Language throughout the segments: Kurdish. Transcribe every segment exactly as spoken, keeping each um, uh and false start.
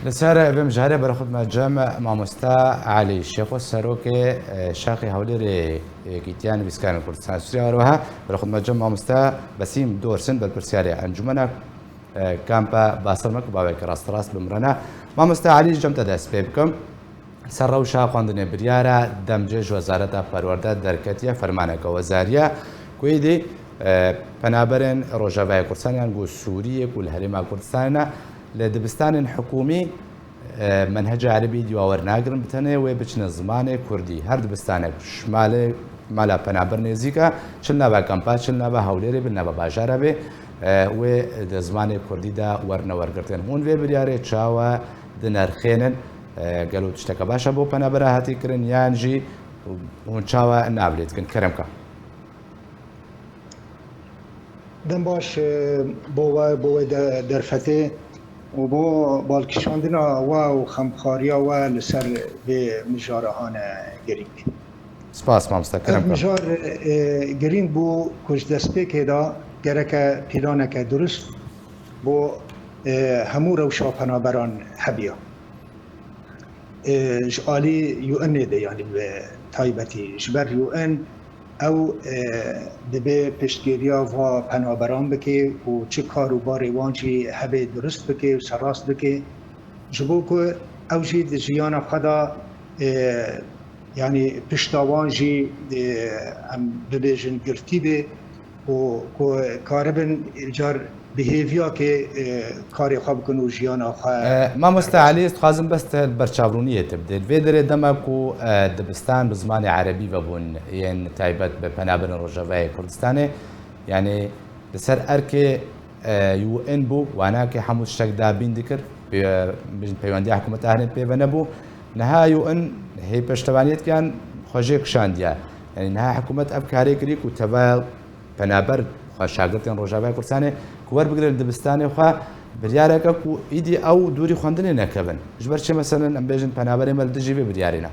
Li ser vê mijarê berxwe dime cem mamoste Elî Şêxo, serokê, e, Şaxê Hewlêrê Yekîtiya Nivîskarên Kurdistan Sûriye, her wiha berxwe dime cem mamoste Besîm Dorsin, berpirsiyarê Encûmena, e, Kampa Basermek û baveke rasterast bi min re ne. Mamoste Elî, ji cem te dest pê bikim. Ser rewşa xwendinê biryara demcê ji Wezareta Perwerde derketiye fermaneke wezariye ku êdî, e, penaberên Rojavayê Kurdistanê yan ku Sûriyê ku li Herêma Kurdistanê ne, li dibistanên hikûmî, e, menheca erebî dîwa wernagirin, bi tenê wê biçine zimanê kurdî. Her dibistanek ji malê, mala penaber nêzîk e, çi li nava kampa, çi li nava Hewlêrê, bi nava bajara bê, e, wê di zimanê kurdî de werine wergirtin. Hûn vê biryarê çawa dinirxênin? E, gelo tişteke baş e bo penabera hatî kirin, yan jî hûn çawa navlê dikin? Kerem ke. Dem baş, e, bo we, bo we de-, derfetê û bo balkişandina we û xemxariya we li ser vê mijara hane girîng. Spas, mamoste, kerem ke. Ev mijar, e, girîng bû ku ji destpêkê de gereke planeke durust bo, e, hemû rewşa penaberan hebiya. E, ji alî U N'ê de, yanî bi taybetî ji ber U N ew, e, dibê piştgiriya va penaberan bike û çi kar û barê wan jî hebe durist bike û serrast bike. Ji bo ku ew jî di jiyana xwe de, e, yanî pişta wan jî, e, em bibêjin girtî be û ku karibin car bi hêviyakê, e, karê xwe bikin û jiyana xwe. E, mamoste Elî, ez dixwazim bes te berçavroniyê te bidê. Vê derê dema ku, e, dibistan bi zimanê erebî vebûn, yên taybet bi penaberên Rojavayê Kurdistanê, yanî li ser erkê, e, U N bû, wanakê hemû tiştek dabîn dikir, pê-, bijin peywendiya hikûmeta herêmê pê ve nebû. Niha U N hê peştevaniyetkiyan xwe jê kişandiye. Yanî niha hikûmet ev karê kirî ku teva penaber xwe şagirtên Rojavayê Kurdistanê ku werbigire li dibistanê xwe, biryareke ku îdî ew dûrî xwendinê nekevin. Ji ber çi, meselen, em bêjin penaberê me li dijî vê biryarê ne?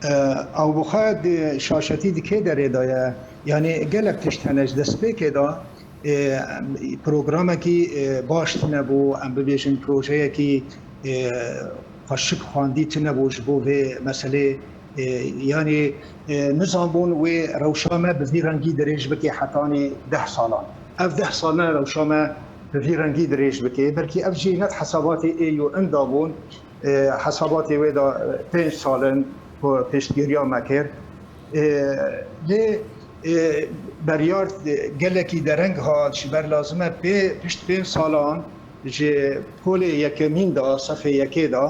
E, ew bi xwe di şaşetî di kê derê de ye? Yanî gelek tişt hene ji destpêkê de, e, programekî, e, baş tune bû, em bibêjin projeyekî, e, xweşik xwendî tune bû ji bo vê meselê, e, yanî, e, nizanbûn wê rewşa me bi vî rengî dirêj bike hetanî deh salan. Ev deh sal ne rewşa me bi vî rengî dirêj bike. Belkî ev jî ne di hesabatê ê U N de bûn, e, hesabatê wê de, e, pênc sal in ku piştgiriya me kir. E, lê, e, beryar, e, gelekî dereng hat, ji ber lazim e pê, pişt pênc salan ji polê yekemîn de, sefê yekê de,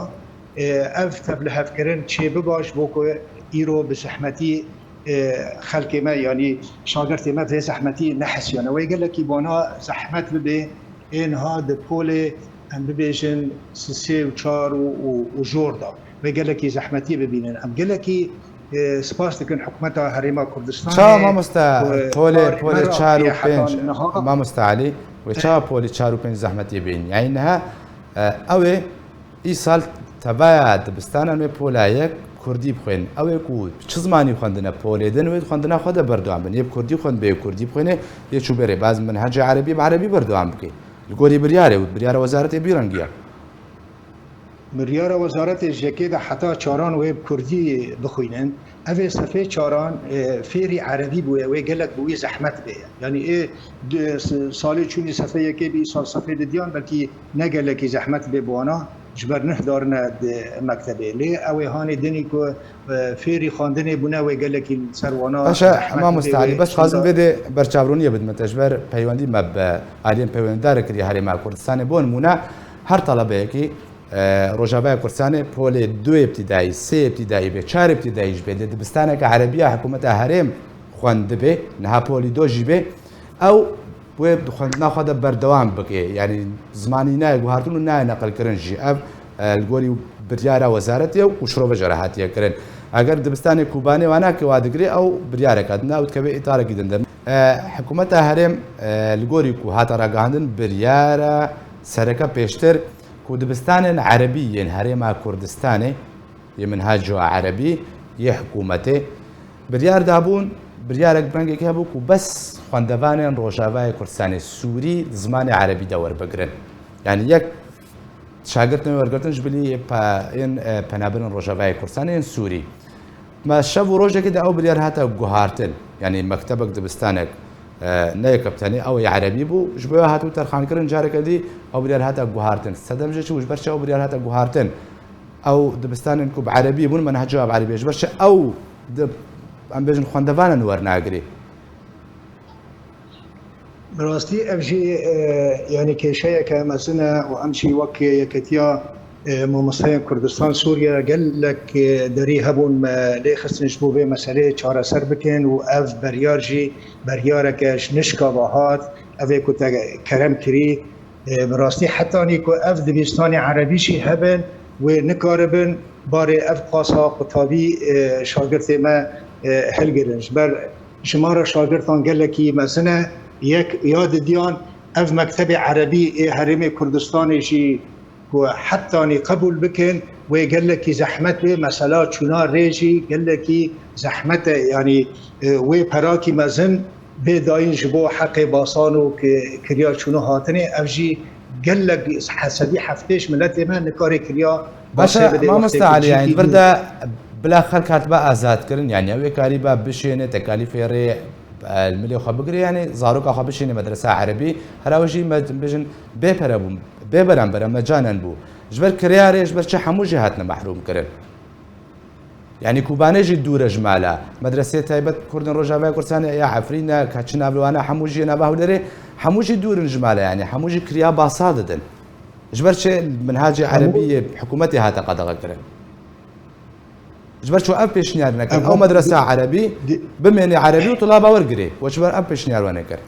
e, ev tevlihevkirin çêbiba ji bo ku îro bi zehmetî, e, xelkê me, yanî şagirtê me vê zehmetî nehesiyane. Wê gelekî bona zehmet bibe, ê niha di polê, em bibêjin, sisê û çar û, û, û jor de. Wê gelekî zehmetî bibînin. Em gelekî, e, spas dikin hikûmeta Herêma Kurdistanê. Çawa, mamoste, ku polê, kar polê me çar û radiye heta pênc, niha. Mamoste Elî, wê çawa polê çar û pênc zehmetî bînin? Yanî niha, e, ew ê îsal tevaya dibistanan wê pola yek kurdî bixwên. Ew ê ku çi zimanî xwendine polê din, wê xwendina xwe de berdewam bin. Yê bi kurdî xwend bê, kurdî bixwêne, yê çû bê rêbaz, minhecê erebî bi erebî berdewam bike. Li gorî biryarê û biryara wezaretê bî rengiya. Biryara wezaretê ji yekê de heta çaran wê bi kurdî bixwînin. Ev ê sefê çaran, e, fêrî erebî bûye, wê gelek bi wî zehmet bê. Yanî ê di s-, salê çûnî sefê yekê bî, îsal sefê didiyan, belkî ne gelekî zehmet bê bi wana, ji ber neh darine di mektebê. Lê ew ê hanê dinî ku, e, fêrî xwendinê bûne, wê gelekî li ser wana zehmet bê. Baş e, mamoste Elî, bes dixwazim vê dê berçavroniyê bidime te, ji ber peywendî me bi aliyên peywendîdar kirî Herêma Kurdistanê. Bo nimûne, her talebeyekî, e, Rojavaya Kurdistanê polê du ê îbtîdayî, sê îbtîdayî bê, çar îbtîdayî jî bê, di dibistaneke erebî ya hikûmeta herêm xwendibe, niha polî do jî bê, ew wê di xwendina xwe de berdewam bike. Yanî zimanî nayê guhartin û nayê neqilkirin jî. Ev, e, li gorî biryara wezaretê û şirove jê re hatiye kirin. Eger dibistanê Kobanê wana ke wa digirê, ew biryareke din e, ew dikeve îtarekî din de. E, hikûmeta herêm, e, li gorî ku hate ragihandin, biryara sereke pêştir ku dibistanên erebî yên Herêma Kurdistanê, yê minhaca erebî, yê hikûmetê, biryar dabûn, biryarek bi rengekê hebû ku bes xwendevanên Rojavayê Kurdistanê Sûrî di zimanê erebî de werbigirin. Yanî yek Şagirdên wergirtin ji bilî pe-, yên, e, penaberin Rojavayê Kurdistanê yên Sûrî. Me şev û rojekê de ew biryar hate guhartin. Yanî mektebek, dibistanek, e, ne yek bi tenê, ew yê erebî bû. Ji bo ya hatibû terxankirin, careke dî ew biryar hate guhartin. Sedem jê çi bû, ji ber çi ew biryar hate guhartin? Ew dibistanên ku bi erebî bûn, menheca bi erebî. Ji ber çi ew di, em bêjin, xwendevanan wernagirê? Bi rastî ev jî, e, yanî kêşeyeke mezin e û em jî wek Yeketiya, e, Mamosteyên Kurdistan Sûriye gelek, e, derî hebûn me lê xistin ji bo vê meseleyê çareser bikin û ev beryar jî beryareke ji nişka ve hat, ev ê ku te kerem kirî, e, bi rastî hetanî ku ev dibistanê erebî jî hebin, wê nikaribin barê ev qasa qutabî, e, şagirtê me, e, hilgirin. Ji ber jimara şagirtan gelekî mezin e. Yek ya didiyan ev mektebê erebî ê Herêmê Kurdistanê jî ku hetanî qebûl bikin, wê gelekî zehmet bê. Mesela çûna rê jî gelekî zehmet e. Yanî, e, wê perakî mezin bê dayîn ji bo heqê basan û ki-, kiriya çûn û hatinê, ev jî gelek he-, sedî heftê ji miletê me nikarê kiriya Baş e, basê bidê, mamoste wextê ku Elî, cî yanî, di vir de bila xelk hatibe azadkirin, yanî, ew ê karîba bişêne, tekalîfê rê, e, li milê xwe bigire, yanî, zaroka xwe bişêne medresa erebî, hera wê jî me, bijin, bê pere bû, bê beramber e, mecanen bû. Ji ber kirêya rê, ji ber çi hemû jî hatine mehrûm kirin? Yanî Kobanê jî dûr e ji mala. Medreseyê taybet Kurdên Rojavayê Kurdistanê ya Efrîn e, ka çi navê wan e, hemû jî nava Hewlêrê, hemû jî dûr in ji mala, yanî hemû jî kiriya basa didin. Ji ber çi minhacê Hemû erebî yê hikûmetê hate qedexe kirin? Ji ber çi ev pêşniyar nekin? Ev Ew medresa erebî di- bimêne erebî û tulaba wergirê. We ji ber ev pêşniyar we nekir?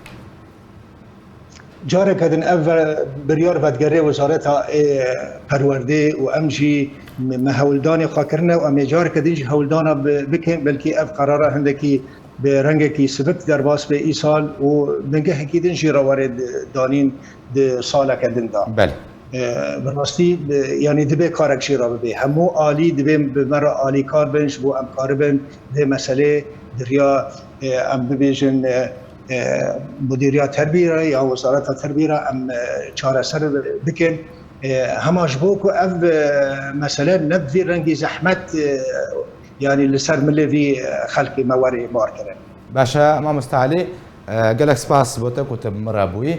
Careke din ev ve-, biryar vedigere Wezareta, e, Perwerdê û em jî me, me hewldanê xwe kirine û em ê careke din jî hewldana bi-, bikin, belkî ev qerara hindekî bi rengekî sivik derbas be îsal û bingehekî din jî re were di-, danîn di saleke din de. Belê. E, bi rastî, e, yanî dibe karek jî re bibe. Hemû alî dibe bi me re alîkar bin, ji bo em karibin vê meselê di riya, e, em bibêjin, e, e, Mudîriya Terbîye re ya Wezareta Terbîye re em, e, çareser bikin. E, hema ji bo ku ev, e, mesele ne bi vî rengî zehmet, e, yanî li ser milê vî, e, xelkê me were barkirin. Baş e, mamoste Elî, e, gelek spas bo te ku tu bi min re bûyî.